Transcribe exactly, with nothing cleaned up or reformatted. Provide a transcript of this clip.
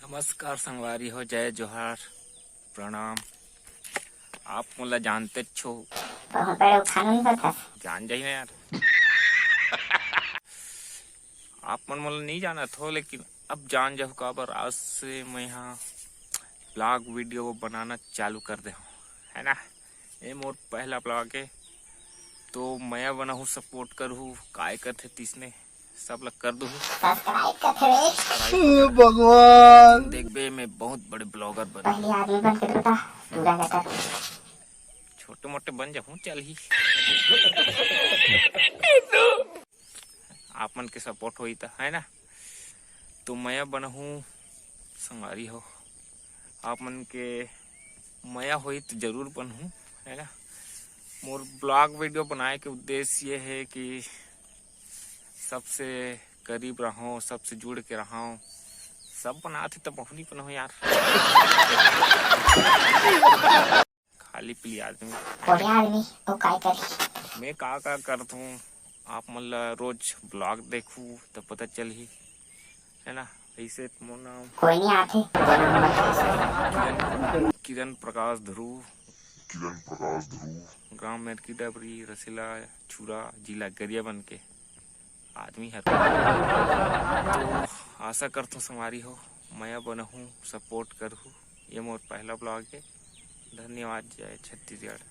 नमस्कार संगवारी हो, जय जोहार, प्रणाम। आप मोला जानते छो। बहुत बड़े उखान होता। जान जाही ना यार। आप मन मोला नहीं जानत हो, लेकिन अब जान जाहू काबर आज से मैं यहाँ ब्लॉग वीडियो बनाना चालू कर दे हूँ, है ना। ये मोर पहला ब्लॉग है, तो मया बनाहू, सपोर्ट करहू, काय करथे तीसने सब ला कर दूहू। सब्सक्राइब करथे। हे भगवान। देखबे मैं बहुत बड़े ब्लॉगर बन, पहले आदमी बन के तो था पूरा गटर। छोटे मोटे बन जाहूँ, चल ही। आप मन के सपोर्ट होई त, है ना। तो मया बनहूँ संगवारी हो, आप मन के मया होई तो जरूर बनहूँ, है ना। मोर ब्लॉग वीडियो बनाए के उद्देश्य ये है कि सबसे करीब रहूँ, सबसे जुड़ के रहूँ। सब बनाते तो पहुनी बनहूँ यार। खाली पीली आदमी। कोढ़िया आदमी, वो काय करी? मैं का का करत हूँ, आप मन ला रोज ब्लॉग देखू तो पता चलही, है ना। ऐसे मोर नाम कोई नहीं आते। किरण प्रकाश ध्रुव, किरण प्रकाश ध्रुव। ग्राम मेरकी डबरी, रसीला छुरा, जिला गरियाबंद के आदमी हर। तो आशा करथों संगवारी हो, मया बनहू, सपोर्ट करहू। ये मोर पहला ब्लॉग है। धन्यवाद। जय छत्तीसगढ़।